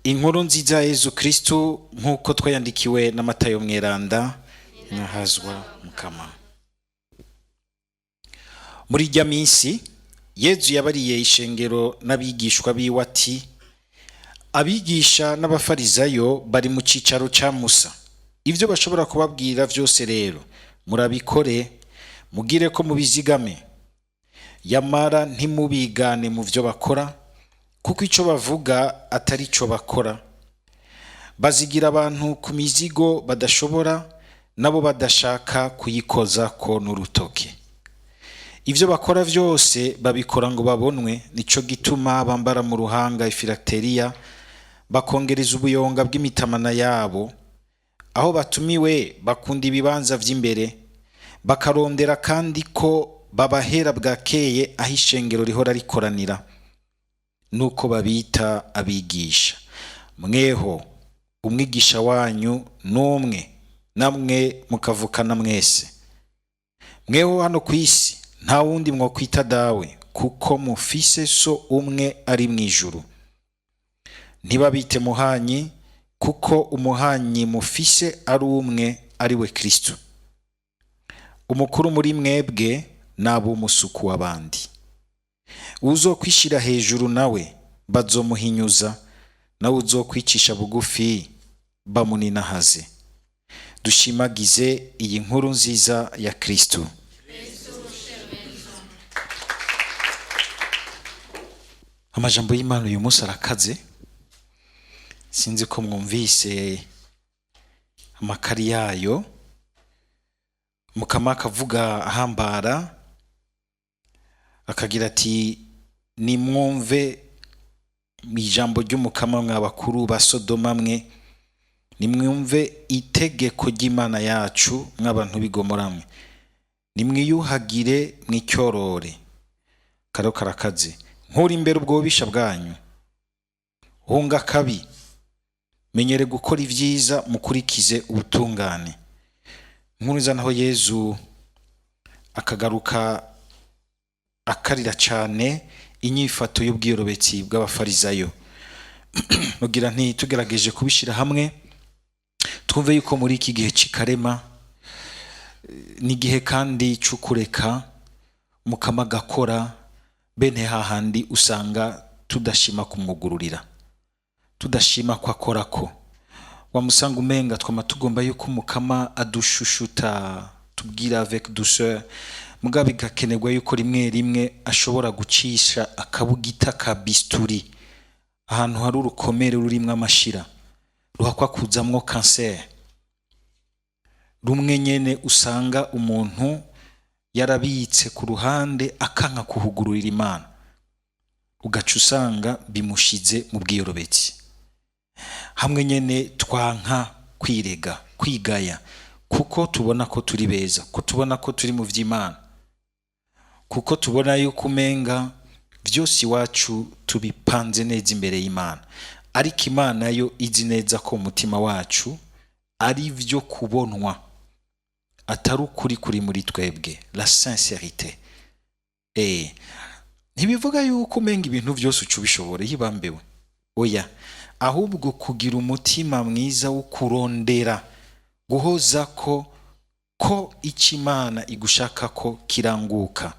Inkuru nziza ya Yezu Kristu nk'uko twayandikiwe na Matayo Mweranda. Nahazwa Mukama. Muri irya minsi Yezu yabariye ishengero n'abigishwa biwe ati: "Abigisha n'abafarizayo bari mu cicaro ca Musa. Ibyo bashobora kubabwira vyose rero murabikore, mugire ko mubizigame. Yamara ntimubigane mu vyo bakora, kuko ico bavuga atari cyo bakora. Bazigira abantu ku mizigo badashobora, nabo badashaka kuyikoza ko n'urutoke. Ibyo bakora vyose babikora ngo babonwe. Nico gituma bambara mu ruhanga ifilateriya, bakongereza ubuyonga bw'imitamana yabo. Aho batumiwe bakunda ibibanza vy'imbere, bakarondera kandi ko babahera bwakeye aho ishengero rihora rikoranira, nuko babita abigisha. Mweho umwigisha wanyu n'umwe, namwe mukavukana mwese. Mweho hano ku isi nta wundi mwokwita dawe, kuko mufise so umwe ari mu ijuru. Ntibabite muhanyi, kuko umuhanyi mufise ari umwe, ari we Kristo. Umukuru muri mwebwe naba umusuku w'abandi. Uwuzokwishira hejuru nawe bazomuhinyuza, nawe uzokwicisha bugufi bamuninahaze." Dushimagize iyi nkuru nziza ya Kristo. Amajambo y'Imana uyu munsi arakaze. Sinzi ko mwumvise amakari yayo. Mukama akavuga ahambara, akagira ati: "Nimwumve ijambo ry'Umukama, mwa bakuru ba Sodoma mwe, nimwumve itegeko ry'Imana yacu, mw'abantu b'Igomora mwe. Nimwiyuhagire, mwicyorore." Karo karakaze. "Nkura imbere ubwo bubisha bwanyu, hunga kabi, menyere gukora ibyiza, mukurikize ubutungane." Inkuru naho Yezu akagaruka akarira cyane inyifato y'ubwiyorobetsi bw'abafarizayo. Mugira nti tugerageje kubishyira hamwe, twumve yuko muri iki gihe cy'ikarema ni igihe kandi cyo kureka Mukama agakora. Bene hahandi usanga tudashima kumwugururira, tudashima ko akora, ko wamusanga umenga twama tugomba yuko Umukama adushushuta, tubwira avec douceur. Mugabo bigakenerwa yuko rimwe rimwe ashobora gucisha akabugita ka bistouri ahantu hari urukomere rurimwo amashira, ruhakwa kuzamwo kanseri. Rumwe nyene usanga umuntu yarabitse ku ruhande, akanka kuhugururira Imana, ugaca usanga bimushize mu bwiyorobetsi. Hamwe nyene twanka kwirega, kwigaya, kuko tubona ko turi beza, ko tubona ko turi mu vy'Imana, kuko tubona yuko umenga vyose iwacu tubipanze neza imbere y'Imana. Ariko Imana yo izi neza ko umutima wacu ari vyo kubonwa, atari ukuri kuri muri twebwe, la sincérité. Ntibivuga yuko umenga ibintu byose uca ubishobora iyo ibambewe, oya, ahubwo kugira umutima mwiza wo kurondera guhoza ko icyo Imana igushaka ko kiranguka.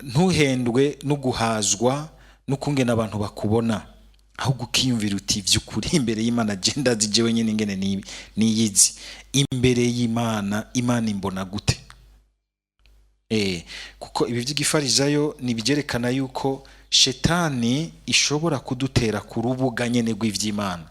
Ntuhendwe no guhazwa n'ukungena abantu bakubona, ahubwo ukiyumvira uti: "By'ukuri imbere y'Imana je ndazi jewe nyine ingene niyizi imbere y'Imana. Imana imbona gute?" Kuko ibi by'igifarizayo ni ibyerekana yuko shetani ishobora kudutera ku rubuga nyene rw'ivy'Imana,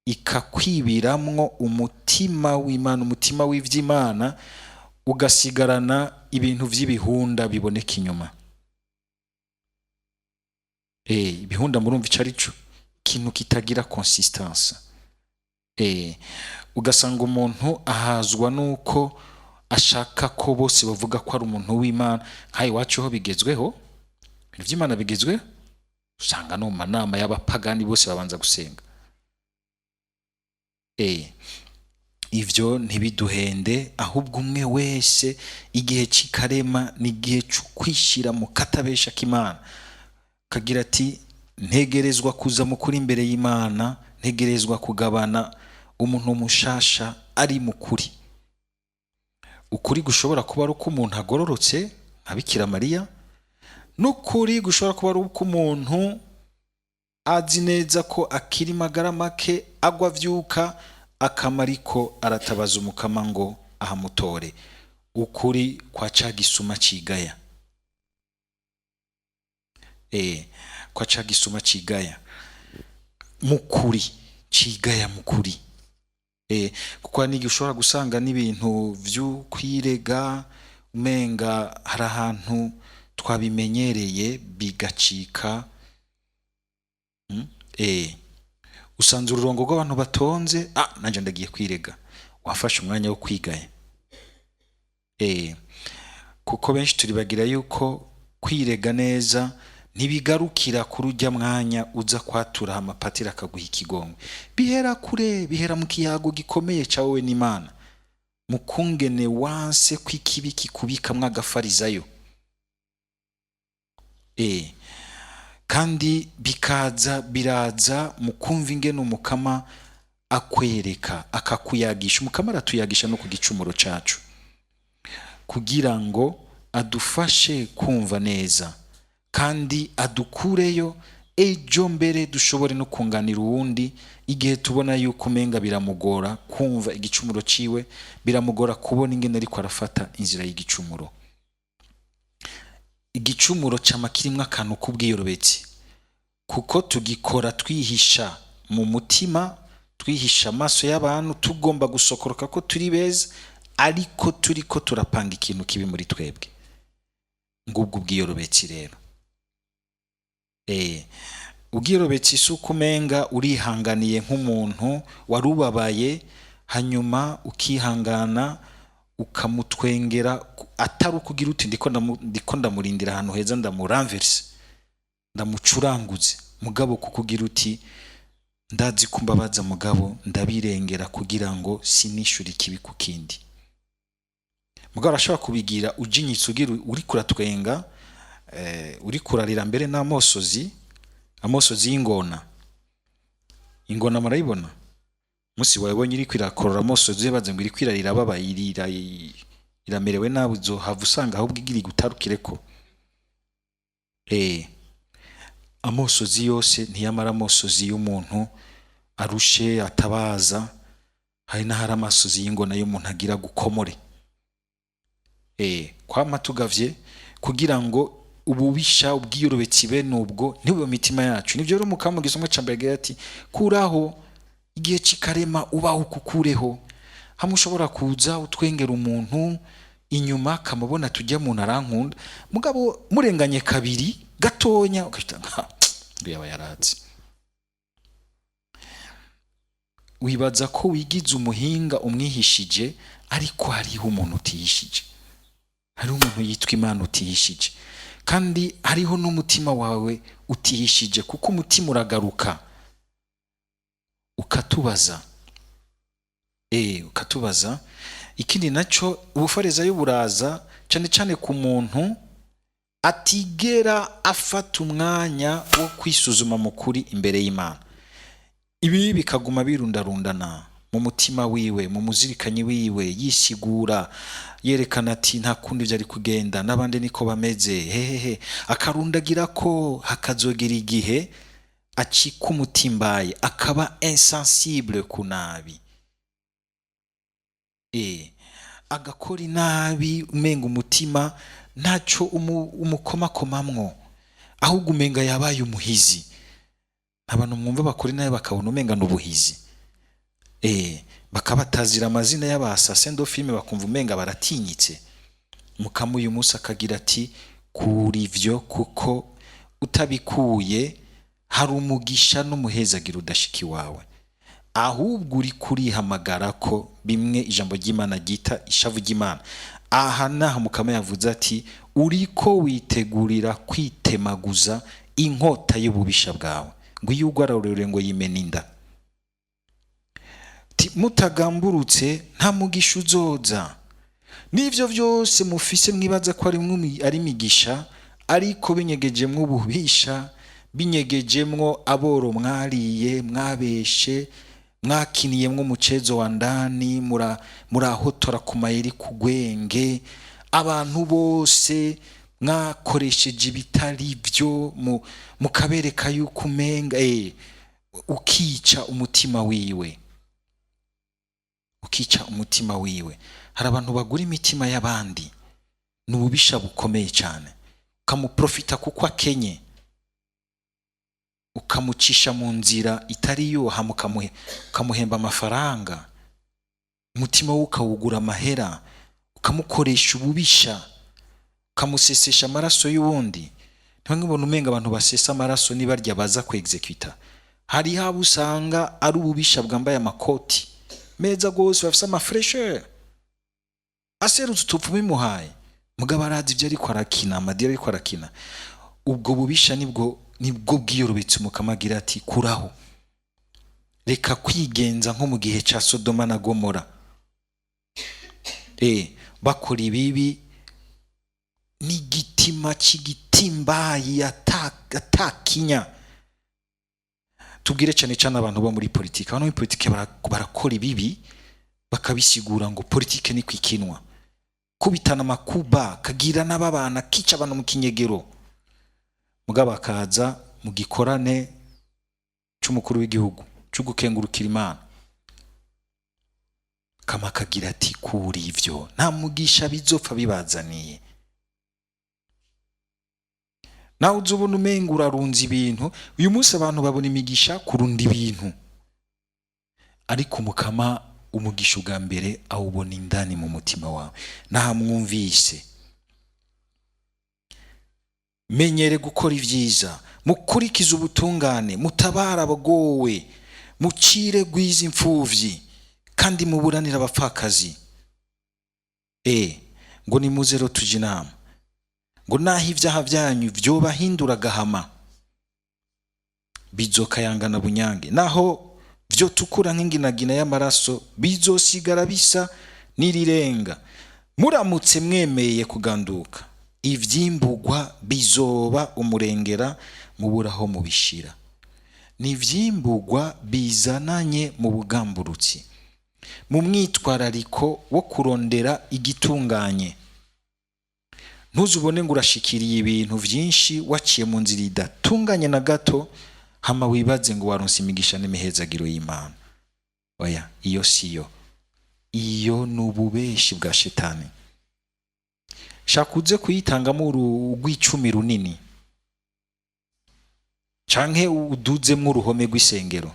ikakwibiramwo umutima w'Imana, umutima w'ivy'Imana, ugasigarana ibintu vy'ibihunda biboneka inyuma. Ibihunda murumva ico ari cyo, ikintu kitagira consistance. Ugasanga umuntu ahazwa nuko ashaka ko bose bavuga ko ari umuntu w'Imana. Nk'aha iwacu ho bigezweho, ibintu by'Imana bigezweho, usanga no mu manama y'abapagani bose babanza gusenga. Ivyo ntibiduhende, ahubwo umwe wese igihe c'ikarema ni igihe cyo kwishyira mu katabesha k'Imana, kagira ati: Ntegerezwa kuza mu kuri imbere y'Imana, ntegerezwa kugabana umuntu mushasha ari mu kuri. Ukuri gushobora kuba ari uko umuntu agororotse nka Bikira Mariya, n'ukuri gushobora kuba ari uko umuntu azi neza ko akiri magara make, agwa avyuka, akamariko aratabaza Umukama ngo ahamutore. Ukuri kwa ca gisuma cigaya, kwa ca gisuma cigaya mukuri, cigaya mukuri. Kuko hari n'igihe ushobora gusanga n'ibintu vy'ukwirega umenga hari ahantu twabimenyereye bigacika. Usanze ururongo rw'abantu batonze, nanje ndagiye kwirega, wafashe umwanya wo kwigaya. Kuko benshi turibagira yuko kwirega neza ntibigarukira kuri ujya mwanya uza kwatura amapatiri akaguha ikigongwe. Bihera kure, bihera mu kiyago gikomeye ca wowe n'Imana, mukungene wanse kw'ikibi kikubikamwo agafarizayo. Kandi bikaza biraza mu kumva ingene Umukama akwereka, akakuyagisha. Umukama aratuyagisha no ku gicumuro cacu kugira ngo adufashe kumva neza kandi adukureyo, ejo mbere dushobore no kunganira uwundi igihe tubona yuko umenga biramugora kumva igicumuro ciwe, biramugora kubona ingene ariko arafata inzira y'igicumuro. Igicumuro cama kirimwo akantu k'ubwiyorobetsi, kuko tugikora twihisha mu mutima, twihisha amaso y'abantu, tugomba gusokoroka ko turi beza, ariko turiko turapanga ikintu kibi muri twebwe. Ngubwo ubwiyorobetsi rero. Ubwiyorobetsi si uko umenga urihanganiye nk'umuntu warubabaye, hanyuma ukihangana ukamutwengera, atari ukugira uti ndiko ndamurindira ahantu heza ndamuramverse, ndamucuranguze, mugabo kukugira uti ndazi ko mbabaza, mugabo ndabirengera kugira ngo sinishure ikibi ku kindi. Mugabo arashobora kubigira ujinyitse, ugira uriko uratwenga, uriko urarira mbere n'amosozi, amosozi y'ingona. Ingona murayibona? Musi wabonye iriko irakorora amosozi, baze ngo iriko irarira, babaye irira iramerewe nabi, uzohava usanga ahubwo igira igutarukireko. Amosozi yose ntiyamara amosozi y'umuntu arushe atabaza, hari n'ahari amasozi y'ingona y'umuntu agira gukomore. Kwama tugavye kugira ngo ububisha ubwiyorobetsi bene ubwo ntibube mu mitima yacu. Nivyo rero Umukama mu gisomwa ca mbere agira ati kuraho igihe c'ikarema ubaho ukukureho. Hamwe ushobora kuza utwengera umuntu inyuma akamubona tujya muntu arankunda, mugabo murenganye kabiri gatonya ugahita nka ngo yaba yaratse. Wibaza ko wigize umuhinga umwihishije, ariko hariho umuntu utihishije, hariho umuntu yitwa Imana utihishije, kandi hariho n'umutima wawe utihishije, kuko umutima uragaruka ukatubaza. Ukatubaza. Ikindi naco, ubufarizayo buraza cane cane ku muntu atigera afata umwanya wo kwisuzuma mu kuri imbere y'Imana. Ibi bikaguma birundarundana mu mutima wiwe, mu muzirikanyi wiwe, yisigura yerekana ati nta kundi vyari kugenda, n'abandi niko bameze, hehehe, akarundagira ko hakazogera igihe acika umutimbaye, akaba insensible ku nabi. Agakora inabi umenga umutima ntaco umukomakomamwo, ahubwo umenga yabaye umuhizi. Abantu mwumva bakora inabi bakabona umenga n'ubuhizi, bakabatazira amazina y'abasase ndo filime, bakumva umenga baratinyitse. Mukama uyu munsi akagira ati kura ivyo, kuko utabikuye hari umugisha n'umuhezagira udashika iwawe, ahubwo uri kurihamagara ko bimwe ijambo ry'Imana ryita ishavu ry'Imana. Aha naho Mukama yavuze ati uriko witegurira kwitemaguza inkota y'ububisha bwawe, ngo iyo ugwa ararurire ngo yimena inda. Mutagamburutse nta mugisha uzoza. N'ivyo vyose mufise mwibaza ko ari imigisha, ariko binyegejemwo ububisha, Binyegejemwo aboro mwariye, mwabeshe, mwakiniyemwo umucezo wa ndani, murahotora ku mayeri, ku gwenge abantu bose mwakoresheje ibitari byo, mukabereka yuko umenga ukica umutima wiwe, ukica umutima wiwe. Hari abantu bagura imitima y'abandi, ni ububisha bukomeye cyane. Ukamuprofita kuko akenye, ukamucisha mu nzira itari yo, hama ukamuhemba amafaranga, umutima we ukawugura amahera, ukamukoresha ububisha, ukamusesesha amaraso y'uwundi. Ntibamwe umenga abantu basesa amaraso nibarya baza ku exécuta. Hariho abo usanga ari ububisha bwambaye amakoti meza gose, bafise ama fraîcheur, aserutse utupfu bimuhaye, mugabo arazi ibyo ariko arakina, amadiri ariko arakina. Ubwo bubisha nibwo bwiyorobetse. Umukama agira ati: "Kuraho, reka kwigenza nko mu gihe ca Sodoma na Gomora." Bakora ibibi n'igitima cy'igitimbayi atakinya. Tubwire cyane cyane abantu bo muri politiki. Abantu muri politiki barakora ibibi, bakabisigura ngo politike ni kwikinwa, kubitana amakuba, kagira n'ababana, kica abantu mu kinyegero. Mugabo akaza mu gikorane c'umukuru w'igihugu cyo gukengurukira Imana, kama akagira ati: "Kuri ivyo nta mugisha bizopfa bibazaniye." Nawe uza ubona umenga urarunza ibintu. Uyu munsi abantu babona imigisha kurunda ibintu, ariko Umukama umugisha ubwa mbere awubona indani mu mutima wawe. Ntamwumvise: "Menyere gukora ibyiza, mukurikize ubutungane, mutabara abagowe, mucire gwiza imfuvyi, kandi muburanire abapfakazi." Ngo nimuze rero tujye inama, ngo naho ibyaha byanyu vyobahindura agahama, bizokayangana bunyange, naho vyotukura nk'inginagina y'amaraso, bizosigara bisa n'irirenga. Muramutse mwemeye kuganduka, ivyimbugwa bizoba umurengera, muburaho mubishira. Ni ivyimbugwa bizananye mu bugamburutsi, mu mwitwarariko wo kurondera igitunganye. Ntuzubone ngo urashikiriye ibintu vyinshi waciye mu nzira idatunganye na gato, hama wibaze ngo waronse imigisha n'imihezagiro y'Imana. Oya, iyo siyo, iyo ni ububeshi bwa Shetani. Shaka uze kuyitangamo urw'icumi runini, canke uduzemwo uruhome rw'isengero.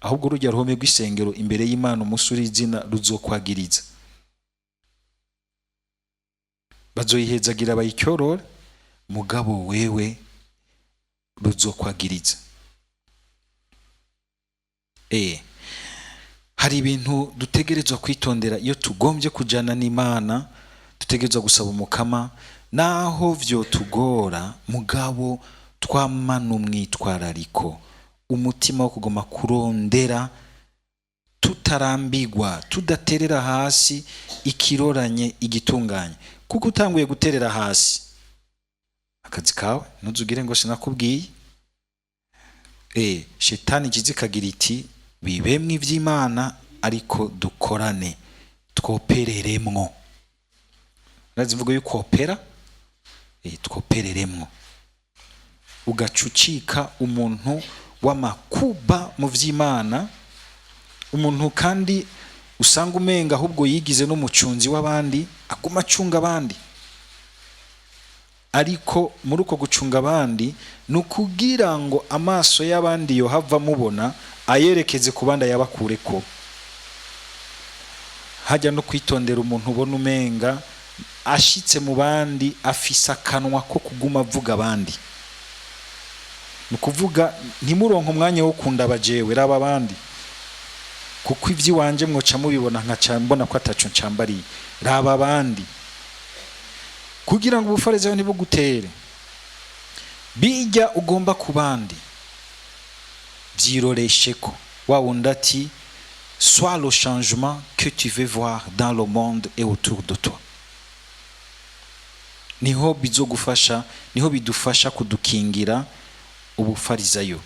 Ahubwo rujya ruhome rw'isengero imbere y'Imana umunsi uri izina ruzokwagiriza, bazoyihezagira bayicyorore, mugabo wewe ruzokwagiriza. Hari ibintu dutegerezwa kwitondera iyo tugombye kujana n'Imana. Dutegerezwa gusaba Umukama naho vyotugora, mugabo twamana umwitwarariko, umutima wo kugoma kurondera tutarambigwa, tudaterera hasi ikiroranye, igitunganye. Kuko utanguye guterera hasi akazi kawe, ntuzugire ngo sinakubwiye. Shetani ikiza ikagira iti: "Bibemwe iby'Imana, ariko dukorane, twopereremwo." Urazi imvugo y'ukopera? Twopereremwo, ugaca ucika umuntu w'amakuba mu vy'Imana, umuntu kandi usanga umenga ahubwo yigize n'umucunzi w'abandi, aguma acunga abandi. Ariko muri uko gucunga abandi ni ukugira ngo amaso y'abandi yohava amubona ayerekeze ku bandi, ayabakureko. Hajya no kwitondera umuntu ubona umenga ashitse mu bandi afise akanwa ko kuguma avuga abandi. Ni ukuvuga ntimuronke umwanya wo kundaba jewe, raba abandi, kuko iby'iwanje mwoca mubibona nkaca mbona ko ataco ncambariye. Raba abandi, kugira ngo ubufarizayo ntibugutere bijya ugomba ku bandi. Byiroresheko wa wundi ati: "Sois le changement que tu veux voir dans le monde et autour de toi." Niho bizogufasha, niho bidufasha kudukingira ubufarizayo,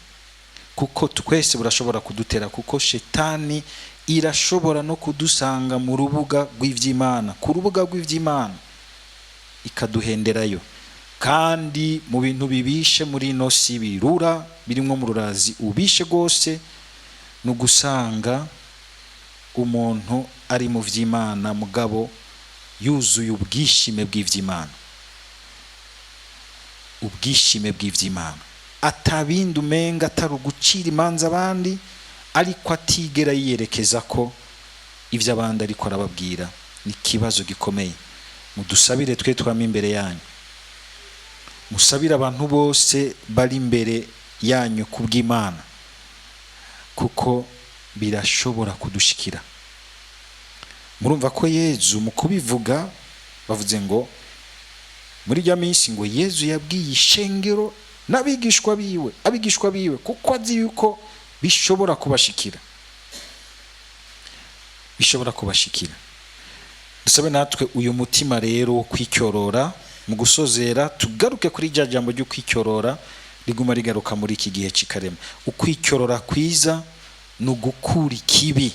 kuko twese burashobora kudutera, kuko shetani irashobora no kudusanga mu rubuga rw'ivy'Imana, ku rubuga rw'ivy'Imana ikaduhenderayo. Kandi mu bintu bibishe muri ino si, birura birimwo mu rurazi ubishe rwose, ni ugusanga umuntu ari mu vy'Imana mugabo yuzuye ubwishime bw'ivy'Imana, ubwishime bw'ivy'Imana, atabindi umenga atari ugucira imanza abandi, ariko atigera yiyerekeza ko ibyo abandi ariko arababwira. Ni ikibazo gikomeye. Mudusabire twe twama imbere yanyu, musabire abantu bose bari imbere yanyu ku bw'Imana, kuko birashobora kudushikira. Murumva ko Yezu mu kubivuga bavuze ngo muri rya minsi ngo Yezu yabwiye ishengero n'abigishwa biwe, abigishwa biwe, kuko azi yuko bishobora kubashikira, bishobora kubashikira. Dusabe natwe uyu mutima rero wo kwicyorora. Mu gusozera, tugaruke kuri rya jambo ryo kwicyorora riguma rigaruka muri iki gihe cy'ikarema. Ukwicyorora kwiza ni ugukura ikibi,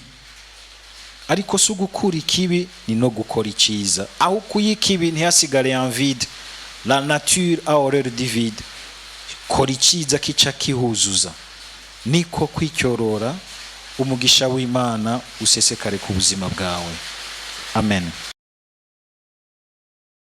ariko si ugukura ikibi, ni no gukora icyiza. Aho ukuye ikibi ntihasigare un vide. La nature a horreur du vide. Kora icyiza kica kihuzuza, niko kwicyorora. Umugisha w'Imana usesekare ku buzima bwawe. Amen.